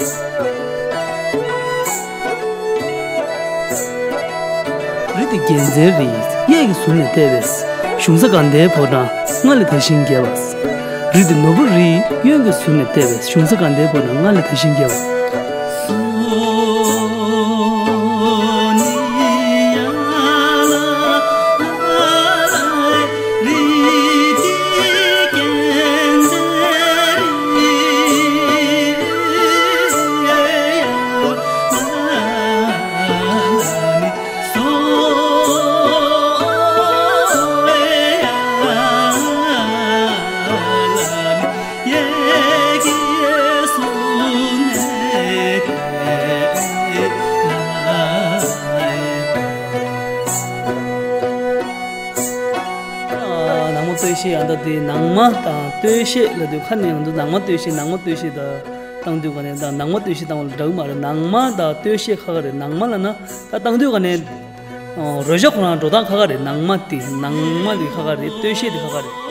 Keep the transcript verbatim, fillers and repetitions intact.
རི་དེ་རྒྱལ་མཚན་རེད། གཡས་ཀྱིས་བཟུང་ནས་བལྟས་པས། གཞུང་ས་དགའ་ལྡན་ཕོ་བྲང་སྔར་ལས་དར་ཞིང་རྒྱས་པ། རི་དེ་ནོར་བུ་རེད། གཡོན་གྱིས་བཟུང་ནས་བལྟས་པས། གཞུང་ས་དགའ་ལྡན་ཕོ་བྲང་སྔར་ལས་དར་ཞིང་རྒྱས་པ། ནང་མ་སྟོད་གཞས། ཡང་ད་དེ་ནང་མ་དང་སྟོད་གཞས་ལབ་དུས་ཁ་ནས་ང་ཚོ་ནང་མ་སྟོད་གཞས། ནང་མ་སྟོད་གཞས་དང་བཏང་དུས་ག་ནས་ད་ནང་མ་སྟོད་གཞས་བཏང་བ་ལ་འདྲ་གི་མ་རེད། ནང་མ་དང་སྟོད་གཞས་ཁ་ཁ་རེད། ནང་མ་ལབ་ན་ད་བཏང་དུས་ག་ནས་རོལ་ཆ་ཁོ་རང་འགྲོ་སྟངས་ཁ་ཁ་རེད། ནང་མ་དེ་ནང་མ་དེ་ཁ་ཁ་རེད། སྟོད་གཞས་དེ་ཁ་ཁ་རེད།